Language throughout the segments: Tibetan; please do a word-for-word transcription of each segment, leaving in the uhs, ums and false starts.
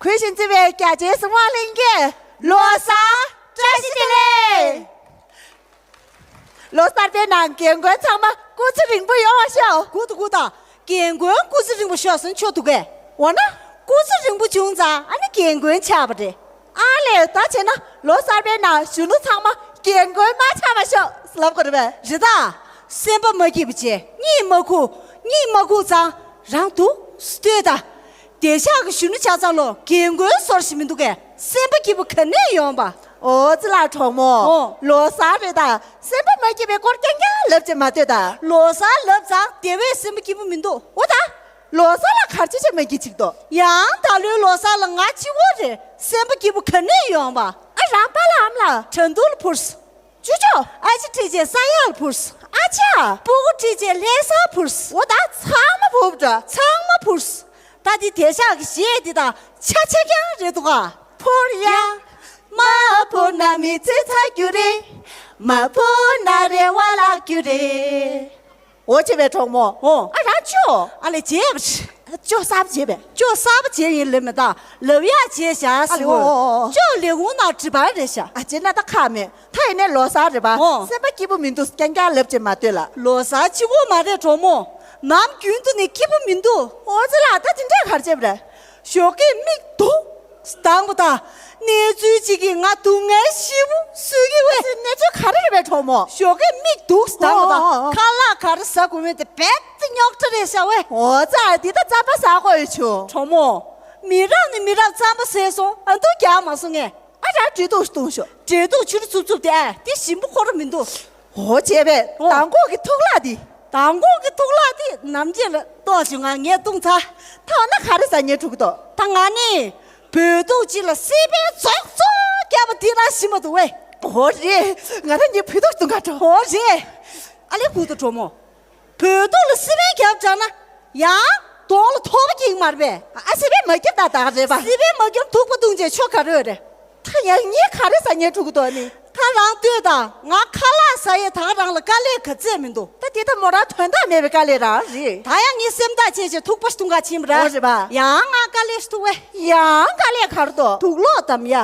གུས་ཕྱག་འཚལ་བའི་རྒྱ་ཆེའི་གཟིགས་མོ་ལྷན་རྒྱས། ལོ་གསར་བཀྲ་ཤིས་བདེ་ལེགས། ལོ་གསར་པའི་ནང་རྒན་རྒོན་ཚང་མ་སྐུ་ཚེ་རིང་པོ་ཡོང་བ་ཤོག། སྒུག་དང་སྒུག་དང་། རྒན་རྒོན་སྐུ་ཚེ་རིང་པོ་ཤོག་ཟེར་ན་ཆོག་འདུག་གས། འོ་ན། སྐུ་ཚེ་རིང་པོ་བྱུང་ཙང་ཨ་ནི་རྒན་རྒོན་ཆགས་པ་རེད། ཨ་ལས། ད་བྱས་ན་ལོ་གསར་པའི་ནང་གཞོན་ནུ་ཚང་མ་རྒན་རྒོན་མ་ཆགས་པ་ཤོག་ལབ་དགོས་རེད་པས། རེད་ད། སེམས་པ་མ་སྐྱིད་པ་བྱས། གཉིད་མ་ཁུག་གཉིད་མ་ཁུག་ཙང་རང་སྡུག་ལྟོས་ད། བདེ་ཤག་གི་གཞོན་ནུ་ཆགས་ཚར་ལོ་རྒན་རྒོན་བཟོ་འདྲ་ཞིག་མི་འདུག་གས། སེམས་པ་སྐྱིད་པོ་ག་ནས་ཡོང་བ། ཨོ་ཙི་ལགས་གྲོགས་མོ། ཨོ། ལོ་གསར་རེད་ད། སེམས་པ་མ་སྐྱིད་པའི་སྐོར་རྐྱང་རྐྱང་ལབ་བྱས་མ་སྡོད་ད། ལོ་གསར་ལབ་ཙང་དེ་བས་སེམས་པ་སྐྱིད་པོ་མི་འདུག། འོ་ད། ལོ་གསར་ལ་ག་རེ་བྱས་བྱས་མ་སྐྱིད་ཅིག་འདུག། ཡང་ད་ལོའི་ལོ་གསར་ལ་ང་གཅིག་པོ་རེད། སེམས་པ་སྐྱིད་པོ་ག་ནས་ཡོང་བ། ཨ། རང་པཱ་ལགས་ཨ་མ་ལགས་དྲན་གདུང་ལ་འཕུར་སོང་། ཅོ་ཅོ། ཨ་ཅེ་ཁྲིད་བྱས་ས་ཡག་ལ་འཕུར་སོང་། ཨ་ཅག། སྤུ་གུ་ཁྲིད་བྱས་ལྷ་སར་འཕུར་སོང་། འོ་ད་ཚང་མ་འཕུར་འདྲ། ཚང་མ་འཕུར་སོང་། ད་འདི་བདེ་ཤག་གི་གཞས་འདི་དང་ཆ་ཆ་རྐྱང་རེད་འདུག་ག། འཕུར་ཡ། མ་འཕུར་ན་མི་ཚེ་ཚར་རྒྱུ་རེད། མ་འཕུར་ན་རེ་བ་བརླག་རྒྱུ་རེད། འོ་བྱས་པས་གྲོགས་མོ། ཨོ། ཨ། རང་ཅོ། ཨ་ལས་བྱས་པ། ཅོ་གསར་པ་བྱས་པས། ཅོ་གསར་པ་བྱས་ཡིན་ལབ་མེད་ད། ལབ་ཡག་བྱས་བཞག་ཨ་ཟེར་ལས། འོ་གོ། ཨོ་ཨོ། ཅོ་ལས་ཁུངས་ནང་འགྲུལ་པ་རེད་ཤག། ཨ། བྱས་ན་ད་ཁག་མེད། ད་ཡིན་ནའི་ལོ་གསར་རེད་པ། ཨོ། སེམས་པ་སྐྱིད་པོ་མི་འདུག་རྐྱང་རྐྱང་ལབ་བྱས་མ་སྡོད་ལ། ལོ་གསར་གཅིག་པོ་མ་རེད་གྲོགས་མོ། ནམ་རྒྱུན་དུ་ནས་སྐྱིད་པོ་མི་འདུག། ཨོ་ཙི་ལགས། ད་དེ་འདྲ་ག་རེ་བྱས་པ་རེད། ཞོགས་ཀས་མིག་སྡུག་སྡང་པོ་དང་། གནས་ཚུལ་གཅིག་གིས་ང་སྡུག་བསྔལ་ཞེ་པོ་བཟོ་གི་ཡོད། གནས་ཚུལ་ག་རེ་རེད་པས་གྲོགས་མོ། ཞོགས་ཀས་མིག་སྡུག་སྡང་པོ་དང་། ཨོ་ཨོ་ཨོ། ཁ་ལག་ག་རེ་ཟ་དགོས་མིན་དེ་རྦད་དེ་རྙོག་དྲ་རེད་ཤག་ཝེ། ཨོ་ཙི། འདི་ད་རྩམ་པ་ཟ་དགོས་ཡོད་བྱུང་། གྲོགས་མོ། མི་རབས་ནས་མི་རབས་རྩམ་པ་ཟས་སོང་། ཨ། འདུག་རྒྱག་མ་སོང་ངས། ཨ། རང་འབྲས་ཐུག་བཏུང་ཤོག། འབྲས་ཐུག་ཆུ་རུ་འཚུབ་འཚུབ་དེ། ཨ། དེ་ཞིམ་པོ་ཁོ་རང་མི་འདུག། འོ་བྱས་པས། ཨོ། མདང་དགོང་གི་ཐུག་ལག་འདི། མདང་དགོང་གི་ཐུག་ལག་འདི་ནམ་རྒྱུན་ལ་ལྟོས་བྱུང་ང་ངས་བཏུང་ཚར། ཐ་ན་ག་རེ་ཟ་སྙད་འཁྲུག་གི་འདུག། ད་ང་ནི་བོད་ཐུག་ཅིག་ལ་སི་པན་རྫོག་རྫོག་བརྒྱབ་པ་འདི་རང་ཞིམ་པོ་འདུག་ཝེ། འོ་རེད། ང་རང་གཉིས་བོད་ཐུག་བཏུང་ག་འགྲོ། འོ་རེད། ཨ་ལས། སྒུག་དང་གྲོགས་མོ། བོད་ཐུག་ལ་སི་པན་བརྒྱབ་དྲགས་ན་ཡང་གདོང་ལ་ཐོག་པ་སྐྱེ་གི་མ་རེད་པས། ཨ། སི་པན་མ་བརྒྱབ་ད་ད་ག་རེད་པ། སི་པན་མ་བརྒྱབ་ཐུག་པ་བཏུང་བྱས་ཆོ་ག་རེ་ཡོད་རེད། ད་ཡང་ངས་ག་རེ་ཟ་སྙད་འཁྲུག་གི་འདུག་ནི། ད་རང་ལྟོས་དང་། ང་ཁ་ལག་ཟ་ཡས་ད་ག་རང་ལ་དཀའ་ལས་ག་ཚད་མི་འདུག། ད་དེ་ད་མོ་རང་དོན་དག་མེད་པའི་དཀའ་ལས་རང་རེད། ད་ཡང་ངས་སེམས་ཐག་བཅད་བྱས་ཐུག་པ་ཞིག་བཏུང་ག་ཕྱིན་པ་རེད། འོ་རེད་པ། ཡང་ང་དཀའ་ལས་ཞིག་ཐུག་ཝེ། ཡང་དཀའ་ལས་ག་རེ་འདུག། དུག་ལོག་དམ་ཡ།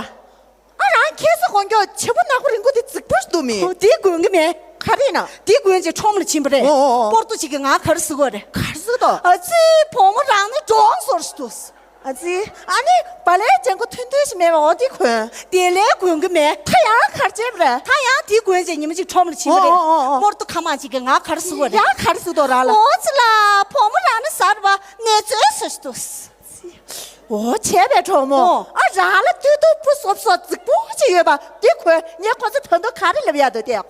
ཨ། རང་ཁ་སང་དགོང་དག་བྱེད་པོ་ནག་པོ་རིང་པོ་དེ་རྫིག་པོ་ཞིག་འདུག་མི། འོ། དེ་གོན་གི་མེད། ག་རེ་ཡིན་ན། དེ་གོན་བྱས་ཁྲོམ་ལ་ཕྱིན་པ་རེད། ཨོ་ཨོ་ཨོ། སྤོར་ཏོ་ཅིག་གིས་ང་ག་རེ་ཟེར་གོ་རེད། ག་རེ་ཟེར་གི་འདུག། ཨ་ཙི། བུ་མོ་རང་ནི་འབྲོང་བཟོ་འདྲ་ཞིག་འདུག། ཨ་ཙི། ཨ་ནི་བག་ལེབ་ཅན་གོ་ཐུང་ཐུང་ཞིག་མེད་པ། འོ་དེ་གོན། དེ་ལས་གོན་གི་མེད། ད་ཡང་ག་རེ་བྱས་པ་རེད། ད་ཡང་དེ་གོན་བྱས་ཉི་མ་གཅིག་ཁྲོམ་ལ་ཕྱིན་པ་རེད། ཨོ་ཨོ་ཨོ་ཨོ། སྤོར་ཏོ་ཁ་མང་ཅིག་གིས་ང་ག་རེ་ཟེར་གོ་རེད། ཡང་ག་རེ་ཟེར་གི་འདུག་རང་ལ། ཨོ་ཙི་ལ། བུ་མོ་རང་ནི་གཟར་བ་ནེ་ཙོ་བཟོ་འདྲ་ཞིག་འདུག། འོ་བྱས་པས་གྲོགས་མོ། ཨོ། ཨ། རང་ལ་སྟོད་ཐུང་སྤུ་གསོབ་གསོབ་རྫིག་པོ་ཅིག་ཡོད་པ་དེ་གོན། ངས་ཁོ་ཚོ་ད་དུང་ག་རེ་ལབ་ཡག་འདུག་སྟེ།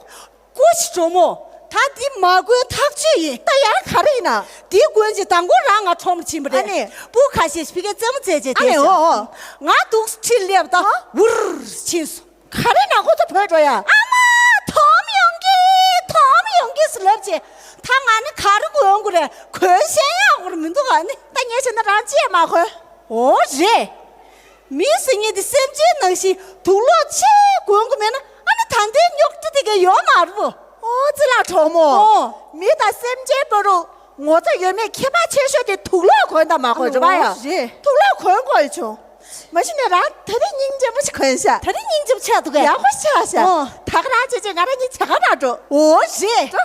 སྐུ་མཁྱེན་གྲོགས་མོ། ད་འདི་མ་གོན་ཐག་ཆོད་ཡིན། ད་ཡང་ག་རེ་ཡིན་ན། འདི་གོན་བྱས་མདང་དགོང་རང་ང་ཁྲོམ་ལ་ཕྱིན་པ་རེད། ཨ་ནི། སྤུ་གུ་ཁ་ཤས་ཤིག་ཕ་གིར་རྩེད་མོ་རྩེ་བྱས་བསྡད་ཤག། ཨ་ནི། འོ་འོ། ང་འདུག་སེ་ཁྲིད་སླེབས་ད། ཧ། འུར་ཕྱིན་སོང་། ག་རེ་ན་ཁོ་ཚོ་བྲོས་འགྲོ་ཡ། ཨ་མ། དོམ་ཡོང་གི། དོམ་ཡོང་གི་ཟེར་ལབ་བྱས། ད་ང་ནི་ག་རེ་གོན་དགོས་རེད། གོན་ཤེས་ཡག་པོ་མི་འདུག་ག། ཨ་ནི་ད་ངས་བྱས་ན་རང་ཅི་ཡང་མ་གོན། འོ་རེད། མི་ཟེར་མཁན་དེ་སེམས་ཅན་ནང་བཞིན་དུག་ལོག་ཆེ་གོན་དགོས་མེད་ན། ཨ་ནི་ད་ལྟའི་རྙོག་དྲ་དེ་ག་ཡོད་མ་རེད་པོ། ཨོ་ཙི་ལགས་གྲོགས་མོ། ཨོ། མི་དང་སེམས་ཅན་བར་དུ་ངོ་ཚ་ཡོད་མེད་ཁྱད་པར་ཆེ་ཤོས་དེ་དུག་ལོག་གོན་དང་མ་གོན་རེད་པ་ཡ། ཨོ་རེད། དུག་ལོག་གོན་དགོས་ཡོད་བྱུང་། མ་གཞི་ནས་རང་ད་རེས་སྙིང་རྗེ་མོ་ཞིག་གོན་ཤག། ད་རེས་སྙིང་རྗེ་མོ་ཆགས་འདུག་གས། ཡག་པོ་ཆགས་ཤག། ཨོ། ད་ག་རང་བྱས་བྱས་ང་རང་གཉིས་ཇ་ཁང་ནང་འགྲོ། ཨོ་རེད། འགྲོ།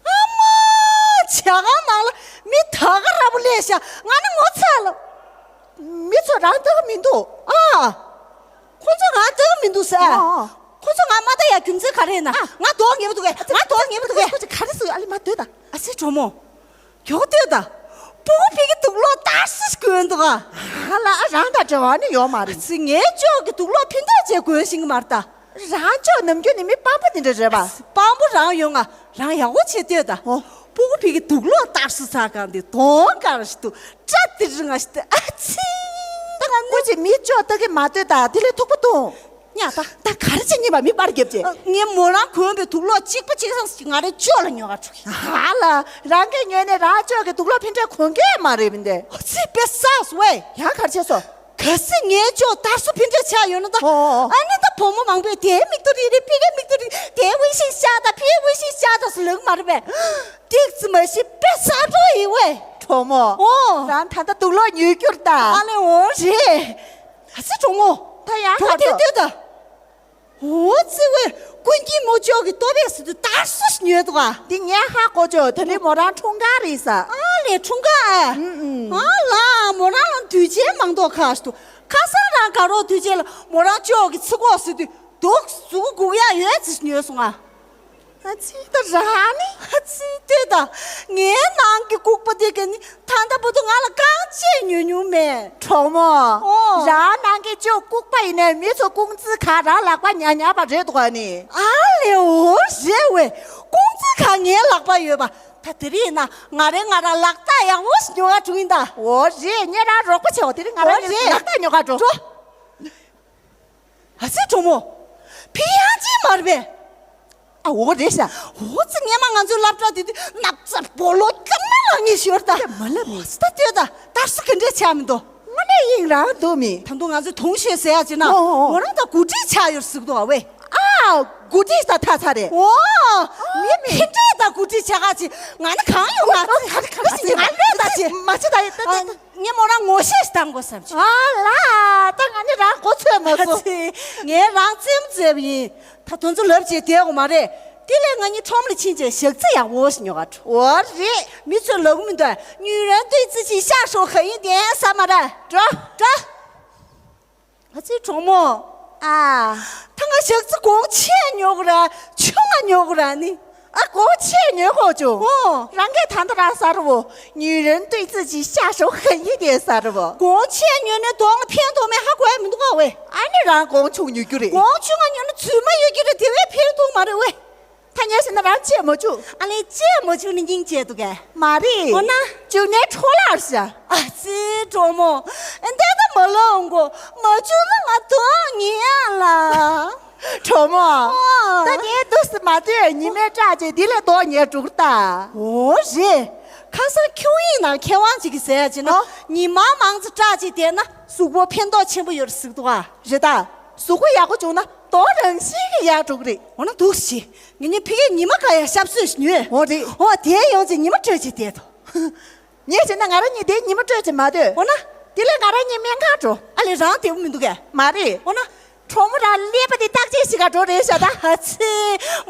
ཨ་མ། ཇ་ཁང་ནང་ལ་མི་ད་ག་ར་པོ་སླེབས་ཤག། ང་ནི་ངོ་ཚ་ལ། མི་ཚོ་རང་ལྟ་གི་མི་འདུག། ཨ། ཁོ་ཚོ་ང་ལྟ་གི་མི་འདུག་ཟེར། ཨ། ཁོ་ཚོ་ང་མ་ལྟ་ཡ་རྒྱུ་མཚན་ག་རེ་ཡིན་ན། ཨ། ང་མདོག་ངན་པ་འདུག་གས། ང་མདོག་ངན་པ་འདུག་གས། ཁོ་ཚོ་ག་རེ་ཟེར། ཨ་ལེ་མ་སྡོད་ད། ཨ་ཙི་གྲོགས་མོ། མགྱོགས་སྡོད་ད། སྤུ་གུ་ཕ་གི་དུག་ལོག་སྟག་སེ་གོན་འདུག་ག། ཨ་ལ། ཨ། རང་དང་འབྲེལ་བ་ནི་ཡོད་མ་རེད། ཨ་ཙི། ངའི་ཅོ་གི་དུག་ལོག་ཕྱིན་ཐག་བཅད་གོན་ཤེས་ཀྱི་མ་རེད་ད། རང་ཅོ་ནམ་རྒྱུན་ནས་མི་སྤམ་པོ་དེ་འདྲ་རེད་པ། སྤམ་པོ་རང་ཡོང་ང་། རང་ཡག་པོ་བྱས་སྡོད་ད། ཨོ། སྤུ་གུ་ཕ་གི་དུག་ལོག་སྟག་སེ་ཟ་གང་དེ་གདོང་དཀར་ཞིག་འདུག། སྐྲ་དེ་རིང་ང་ཞིག་སྟེ། ཨ་ཙི། ད་ང་སྐུ་མཁྱེན་མི་ཅོ་ལྟ་གི་མ་སྡོད་ད། དེ་ལས་ཐུག་པ་འཐུང་། ཉག་ད། ད་ག་རེ་བྱེད་ཉེས་པ་མི་པར་རྒྱབ་ཅེ། ངས་མོ་རང་གོན་པའི་དུག་ལོག་གཅིག་པ་གཅིག་སང་ཞིག་ང་རའི་ཅོ་ལ་ཉོ་ག་འགྲོ་གི། ཧ་ལ། རང་གིས་ཉོས་ནས་རང་ཅོ་གི་དུག་ལོག་ཕྱིན་ཐག་གོན་གི་མ་རེད་མི་འདི། ཨ་ཙི། དཔེ་བསགས་སོང་ཝེ། ཡང་ག་རེ་བྱས་སོང་། གལ་སྲིད་ངའི་ཅོ་སྟག་སེ་ཕྱིན་ཐག་ཆགས་ཡོད་ན་ད། ཨོ་ཨོ། ཨ་ནི་ད་བུ་མོ་མང་པོས་དེའི་མིག་ཏོ་རིལ་རིལ། ཕ་གིའི་མིག་ཏོ་རིལ་རིལ། དེའི་ཝེ་ཤིང་ཤག་ད། ཕ་གིའི་ཝེ་ཤིང་ཤག་ད་ཟེར་ལབ་གི་མ་རེད་པས། ཏིག་ཙི་མ་གཞི་དཔེ་བསགས་འགྲོ་ཡིན་ཝེ། བུ་མོ། ཨོ། རང་ད་ལྟ་དུག་ལོག་ཉོས་རྒྱུར་ད། ཨ་ལེ་འོ་རེད། ཨ་ཙི་གྲོགས་མོ། ད་ཡང་གྲོགས་ཁ་ཐེ་ཐོ་ལྟོས་ད། འོ་ཙི་ཝེ། ཀུན་མཁྱེན་མོ་ཅོག་གི་ལྟོ་ཕད་ཟེར་དུས་དར་སོ་ཞིག་ཉོས་འདུག་ཨ། འདི་ངས་ཧ་གོ་ཅོག་ད་རེས་མོ་རང་འཁྲུངས་སྐར་རེད་ས། ཨ་ལེ་འཁྲུངས་སྐར་ཨ། ཨུམ་ཨུམ། ཨ་ལ་མོ་རང་ལ་དུས་ཆེན་མང་ཐོག་ཁ་ཞིག་འདུག་ཁ་སང་རང་དགའ་རོགས་དུས་ཆེན་ལ་མོ་རང་ཅོག་གི་ཚི་གོག་ཟེར་དུས་དུག་གཟུགས་སྒུག་ཡག་ཡོད་ཙི་ཉོས་སོང་ཨ། ཨ་ཙི་ད་རང་ནི། ཨ་ཙི་ལྟོས་ད། ངའི་ནང་གི་ལྐུགས་པ་དེ་ག་ནི་ད་ལྟ་བར་དུ་ང་ལ་རྐང་གཅིག་ཉོས་མྱོང་མེད། གྲོགས་མོ། ཨོ། རང་ནང་གི་ཅོག་ལྐུགས་པ་ཡིན་ནའི་མི་ཚོ་ལྐུགས་རྫི་ཁ་རང་ལག་པ་ཉག་ཉག་པ་རེད་འདུག་ཨ་ནི། ཨ་ལེ་འོ་རེད་ཝེ། ལྐུགས་རྫི་ཁ་ངའི་ལག་པ་ཡོད་པ། ད་དེ་རིང་ན་ང་རེ་ང་རང་ལག་རྟགས་ཡག་པོ་ཞིག་ཉོ་ག་འགྲོ་ཡིན་ད། འོ་རེད། ངས་རང་རོགས་པ་བྱེད་འོ། དེ་རིང་ང་རང་ངའི་ལག་རྟགས་ཉོ་ག་འགྲོ། འགྲོ། ཨ་ཙི་གྲོགས་མོ། ཕི་ཡང་ཅི་མར་བས། ཨ་འོ་རེད་ཤག་འོ་ཙི་ངས་མ་ང་ཚོའི་སློབ་གྲྭ་དེ་དུས་ནག་ཙར་སྦོ་ལོ་སྐྱ་མ་ལ་ངེས་ཞོར་ད། མ་ལ་མི། ད་ལྟོས་ད་དར་སོ་ག་འདྲས་ཆགས་མི་འདུག་དངོས་གནས་དབྱིངས་རང་འདུག་མི། ད་དུང་ང་ཚོའི་དུང་ཤོས་ཟེར་ཡ་ཅི་ན། ཨོ་ཨོ་ཨོ། མོ་རང་ད་གུ་ཁྲིད་ཆགས་ཡོད་ཟིག་འདུག་ཨ་ཝེ། ཨ་གུ་ཁྲིད་ད་ཐ་ཚ་རེད། ཨོ། མི་མི། ཁྱེད་འདྲས་ད་གུ་ཁྲིད་ཆགས་ག་ཅི་ང་ནི་གང་ཡོང་ང་ཨོ་ཨོ། ག་རེ་ག་རེ་ཟེར་ང་ལོས་ད་ཅི། མ་ཅི་ད་ཡེ་ད་ད། ངས་མོ་རང་ངོ་ཤེས་ཤིག་བཏང་དགོས་བསམ་བྱུང་། ཨ་ལ། ད་ང་ནི་རང་མགོ་ཚོས་མ་སོང་། ཨ་ཙི། ངས་རང་རྩེད་མོ་རྩེབ་ཡིན། ད་དུང་ཚོ་ལབ་བྱས་བསྡད་དགོས་མ་རེད། དེ་ལས་ང་གཉིས་ཁྲོམ་ལ་ཕྱིན་བྱས་ཞག་རྩི་ཡག་པོ་ཞིག་ཉོ་ག་འགྲོ། འོ་རེད། མི་ཚོས་ལབ་གི་མི་འདུག 女人对自己下手狠一点 ཟེར་མ་རེད། འགྲོ་འགྲོ། ཨ་ཙི་གྲོགས་མོ། ཨ། ད་ང་ཞག་རྩི་གོང་ཆེ་ཉོ་གི་ར་ཆུང་ང་ཉོ་གི་ར་ནི། ཨ་གོང་ཆེ་ཉོ་གོ་ཅུ། ཨོ། རང་གིས་ད་ལྟ་རང་ཟ་རུ་བོ། 女人对自己下手狠一点 ཟ་རུ་བོ། གོང་ཆེ་ཉོས་ནས་གདོང་ལ་ཕན་ཐོགས་མེད་ཧ་གོ་ཡ་མི་འདུག་ག་ཝེ། ཨ་ནི་རང་གོང་ཆུང་ཉོ་རྒྱུ་རེད། གོང་ཆུང་ང་ཉོ་ན་རྫུན་མ་ཡོད་རྒྱུ་རེད། དེ་བས་ཕན་ཐོགས་མ་རེད་ཝེ། ད་ངས་བཤད་ན་རང་གཅེས་མ་བཅུག་ཨ་ལས་གཅེས་མ་བཅུག་ནི་སྙིང་རྗེ་འདུག་གས། མ་རེད། འོ་ན། བཅུག་ནས་འཕྲོ་བརླག་བྱ། ཨ་ཙི་གྲོགས་མོ། འདི་ད་མ་ལོང་གོ་མ་བཅུག་ན་ང་དོན་ངེས་ཡ་ལ། གྲོགས་མོ། ཨོ། ད་ངས་འདུག་སེ་མ་ལྟོས་ཉི་མའི་སྐྲག་ཅིག་འདི་ལས་ལྡོག་ཉལ་འགྲོ་གི་ད། འོ་རེད། ཁ་སང་ཁྱུང་ཡིན་ན་མཁས་དབང་ཅིག་གིས་ཟེར་ཡ་ཅིག་ན། ཨོ། ཉི་མ་མང་ཙི་སྐྲག་ཅིག་བསྡད་ན་གཟུགས་པོ་ཕན་ཐོགས་ཆེན་པོ་ཡོད་རེད་ཟེར་གི་འདུག་ཨ། རེད་ད། གཟུགས་པོ་ཡག་པོ་བྱུང་ན་མདོག་རང་བཞིན་གྱིས་ཡག་འགྲོ་གི་རེད། འོ་ན་འདུག་སེ། ངེད་གཉིས་ཕ་གིར་ཉི་མ་གང་ཡང་ཞབས་སོད་ཞིག་ཉོས། འོ་རེད། འོ་དེ་ཡོང་ཚེ་ཉི་མ་སྤྲོད་ཅིག་བསྡད་དོ། ངས་བྱས་ན་ང་རང་གཉིས་དེ་ཉི་མ་སྤྲོད་ཅིག་མ་སྡོད། འོ་ན། དེ་ལས་ང་རང་གཉིས་སྨན་ཁང་འགྲོ། ཨ་ལས་རང་བདེ་པོ་མི་འདུག་གས། མ་རེད། འོ་ན། གྲོགས་མོ་རང་ཀླད་པ་དེ་བརྟག་དཔྱད་ཞིག་ག་འགྲོ་རེད་ཤག་ད། ཨ་ཙི།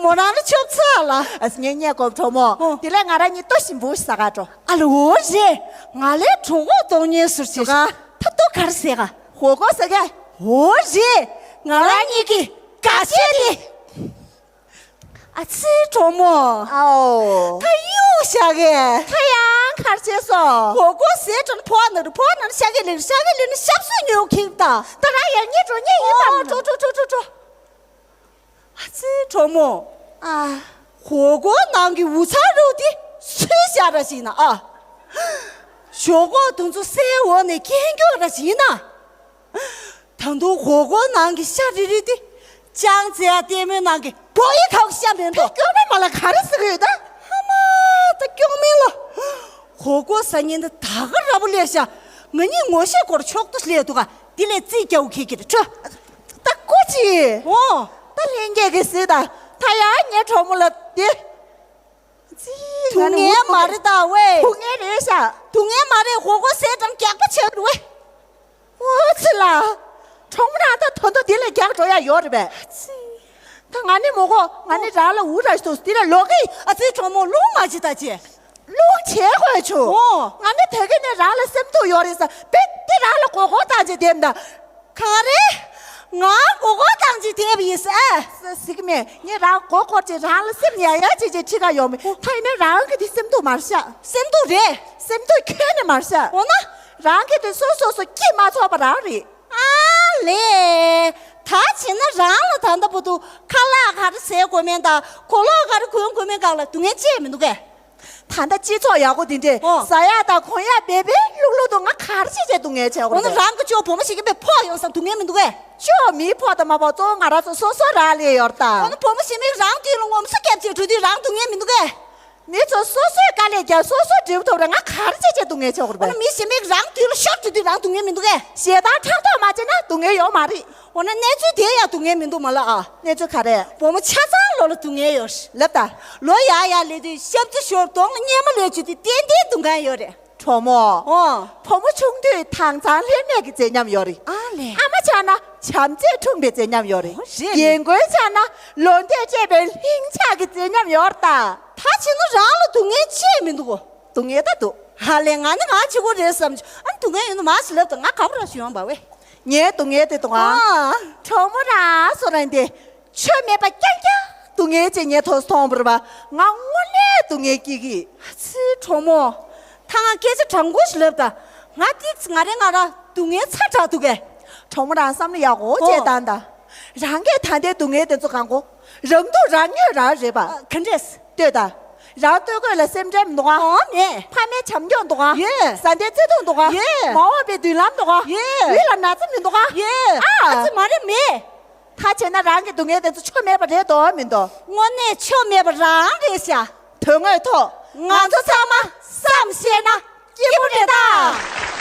མོ་རང་ལ་ཆོབ་ཚ་ལ། ཨ་ཙི་ངས་བརྙས་གོ་གྲོགས་མོ། ཨོ། དེ་ལས་ང་རང་གཉིས་ལྟོ་ཞིམ་པོ་ཞིག་ཟ་ག་འགྲོ། ཨ་ལ་འོ་རེད། ང་ལས་གྲོད་ཁོག་ལྟོགས་ཉེན་ཟུར་ཞིག་ག་ད་ལྟོ་ག་རེ་ཟས་ག 火锅 ཟ་ག་འོ་རེད། ང་རང་གཉིས་ཀྱི་དགའ་ཆས་དེ། ཨ་ཙི་གྲོགས་མོ། ཨའོ། ད་གཡུག་བཞག་གས། ད་ཡང་གར་བྱས་སོ། 火锅 ཟས་དྲོ་ན་ཕོ་བ་ན་རུ་ཕོ་བ་ན་རུ་ཤ་གི་ལེན་ཤ་གི་ལེན་ཤབ་སུ་ཉོ་ཁེག་ད། ད་ར་ཡར་ཉེ་འགྲོ་ཉེ་ཡིན་ད། འགྲོ་འགྲོ་འགྲོ་འགྲོ་འགྲོ། ཨ་ཙི་གྲོགས་མོ། ཨ། 火锅 ནང་གི་午餐肉 དེ་སུས་བཞག་ར་ཞིག་ན་ཨ། ཞོག་ཁོག་དུང་ཚོ་སའི་འོག་ནས་སྐྱེལ་མགྱོགས་ར་ཞིག་ན། ད་དུང་火锅 ནང་གི་ཤ་རི་རི་དེ་ཅང་ཙེ་ཡ་ལྟད་མོའི་ནང་གི་བོ་ཡི་ཁའུ་ཤ་མེད་འགྲོ། སྐྱོ་མེད་མ་ལ་ག་རེ་ཟེར་གི་ཡོད་ད། ཧ་མ་ད་སྐྱོ་མེད་ལོ། 火锅 ཟ་ཉིན་ད་ད་ག་ར་བོ་ལས་ཤ། ང་གཉིས་ངོ་ཤེས་སྐོར་ཕྱོགས་ཏུ་སླེབས་འདུག་ག་འདི་ལས་རྩིས་རྒྱག་གི་ཁྱེད་ཀྱི་ཁྲོད། ད་ཀོ་ཅི། འོ། ད་ལྷན་རྒྱས་ཀྱི་ཟེར་ད། ད་ཡ་ངའི་གྲོགས་མོ་ལ་དེ། སྡུག་བསྔལ་མ་རེད་ད་ཝེ། སྡུག་བསྔལ་རེད་ཤག་སྡུག་བསྔལ་མ་རེད། 火锅 ཟས་གྲངས་རྒྱག་པ་བྱེད་རུ་ཝེ། འོ་ཙི་ལ། གྲོགས་མོ་རང་ད་ད་དུང་འདི་ལས་རྒྱག་འགྲོ་ཡ་ཡོད་རེད་པས། ད་ང་ནི་མོ་གོ་ང་ནི་རང་ལ་འུར་ར་ཞིག་འདི་ལ་ལོག་གི། ཨ་ཙི་གྲོགས་མོ་རླུང་མ་བྱེད་ད་ཅེ། རླུང་བྱེད་དགོས་བྱུང་། འོ། ང་ནི་ད་གི་ནི་རང་ལ་སེམས་སྡུག་ཡོད་རེད་ས་དཔེ་དེ་རང་ལ་མགོ་སྐོར་བཏང་ཅེ་དེབ་ད། ག་རེ། ང་མགོ་སྐོར་བཏང་ཅེ་དེབ་ཡིན་ས། ཟིག་མེད་ངས་རང་མགོ་སྐོར་ཅེ་རང་ལ་སེམས་ཡ་ཡ་ཅེ་ཅེ་ཁྲི་ཀ་ཡོང་མེད། ད་ཡིན་ན་རང་གི་དེ་སེམས་སྡུག་མར་ཤག་སེམས་སྡུག་རེད། སེམས་སྡུག་ཁྱོན་ནས་མར་ཤག་འོ་ན། རང་གི་དེ་སོ་སོ་སོ་སྐྱིད་མ་ཚོར་བ་རང་རེད། ཨ་ལས། ད་བྱས་ན་རང་ལ་ད་ལྟ་བུ་དུ་ཁ་ལག་ག་རེ་ཟས་དགོས་མིན་དང་གོ་ལོག་ག་རེ་གོན་དགོས་མིན་སྒང་ལ་སྡུག་བསྔལ་ཅི་ཡང་མི་འདུག་གས། ད་ལྟ་སྤྱི་ཚོགས་ཡག་པོ་འདི་འདྲས། ཨོ། ཟ་ཡག་དང་གོན་ཡག་སྦེ་སྦེ་ལུག་ལུག་འདུག་ང་ག་རེ་བྱེད་བྱེད་སྡུག་བསྔལ་བྱེད་དགོས་རེད། འོ་ན་རང་གི་ཅོ་བུ་མོ་ཞིག་གི་སྦེ་ཕོག་ཡོང་ས་སྡུག་བསྔལ་མི་འདུག་གས། ཅོ་མི་ཕོག་དང་མ་ཕོག་གཙོ་བོ་ང་རང་ཚོ་སོ་སོ་རང་ལས་ཡོད་ད། འོ་ན་བུ་མོ་ཞིག་མིག་རང་མདུན་ལ་ངོམ་སོ་རྒྱབ་བྱེད་འགྲོ་དུས་རང་སྡུག་བསྔལ་མི་འདུག་གས། མི་ཚོ་སོ་སོས་དཀའ་ལས་རྒྱབ་སོ་སོས་འབྲས་བུ་ཐོབ་རེད། ང་ག་རེ་བྱེད་བྱེད་སྡུག་བསྔལ་བྱེད་དགོས་རེད་པས། འོ་ན་མི་ཞིག་མིག་རང་མདུན་ལ་ཤོར་འགྲོ་དུས་རང་སྡུག་བསྔལ་མི་འདུག་གས། ཞེ་སྡང་ཕྲག་དོག་མ་བྱས་ན་སྡུག་བསྔལ་ཡོད་མ་རེད། འོ་ན་གནས་ཚུལ་དེ་ཡང་སྡུག་བསྔལ་མི་འདུག་མ་ལ་ཨ། གནས་ཚུལ་ག་རེ། བུ་མོ་ཆ་ཚང་ལོ་ལ་སྡུག་བསྔལ་ཡོད་རེད། ལབ་ད། ལོ་ཡར་ཡར་སླེབས་དུས་ཞབས་ཏོག་ཞོར་གདོང་ལ་གཉེར་མ་ལོས་བྱེད་དུས་ཏན་ཏན་སྡུག་བསྔལ་ཡོད་རེད། གྲོགས་མོ། ཨོ། བུ་མོ་ཆུང་དུས་དྭངས་གཙང་ལྷད་མེད་ཀྱི་མཛེས་ཉམས་ཡོད་རེད། ཨ་ལས། ཨ་མ་ཆགས་ན་བྱམས་བརྩེས་འཁྲུངས་པའི་མཛེས་ཉམས་ཡོད་རེད། ཨོ་རེད། རྒན་རྒོན་ཆགས་ན་ལོ་འདས་བཅས་པའི་ལྷིང་འཇགས་ཀྱི་མཛེས་ཉམས་ཡོད་རེད་ད། ད་བྱས་ན་རང་ལ་སྡུག་བསྔལ་ཅི་ཡང་མི་འདུག་གོ། སྡུག་བསྔལ་ད་འདུག། ཧ་ལས། ང་ནི་མ་བྱེད་དགོས་རེད་བསམ་བྱུང་། ཨ། སྡུག་བསྔལ་ཡོད་ན་མ་བྱེད་ལབ་དང་། ང་ག་པར་ཞུ་ཡོང་བ་བས། ངའི་སྡུག་བསྔལ་དེ་འདུག་ཨ། ཨ། གྲོགས་མོ་རང་སོ་རང་དེ། ཆོ་མེད་པ་རྐྱང་རྐྱང་སྡུག་བསྔལ་ཅན་ངས་ཐོག་མཐོང་བ་རེད་པ། ང་དངོས་གནས་སྡུག་བསྔལ་སྐྱེ་གི། ཨ་ཙི་གྲོགས་མོ། ད་ང་སྐད་ཆ་དྲང་པོ་ཞིག་ལབ་དང་། ང་ཏིག་ཙི་ང་རེ་ང་རང་སྡུག་བསྔལ་ཚ་དྲགས་འདུག་གས། གྲོགས་མོ་རང་བསམ་བློ་ཡག་པོ་བྱས་ཨོ། བཏང་དང་། རང་གིས་ད་ལྟའི་སྡུག་བསྔལ་དེ་ཚོ་གང་གོ། རང་སྡུག་རང་ཉོས་རང་རེད་པ། ཨ། ག་འདྲས། ལྟོས་དང་། རང་ལྟོས་གོས་ལ་སེམས་ཁྲལ་མི་འདུག་ག། ཨོ་མེད། ཕ་མའི་བྱམས་སྐྱོང་འདུག་ག། ཡོད། བཟའ་ཟླའི་བརྩེ་དུང་འདུག་ག། ཡོད། མ་འོངས་པའི་མདུན་ལམ་འདུག་ག། ཡོད། ལུས་ལ་ན་ཚ་མི་འདུག་ག། ཡོད། ཨ། ཨ་ཙི་མ་རེད། མེད། ད་བྱས་ན་རང་གི་སྡུག་བསྔལ་དེ་ཚོ་ཆོ་མེད་པ་རེད་དོ་མི་འདུག། དངོས་གནས་ཆོ་མེད་པ་རང་རེད་ཤག། དོན་དངོས་ཐོག་ང་ཚོ་ཚང་མ་བསམ་ཤེས་ན་སྐྱིད་པོ་རེད་ད།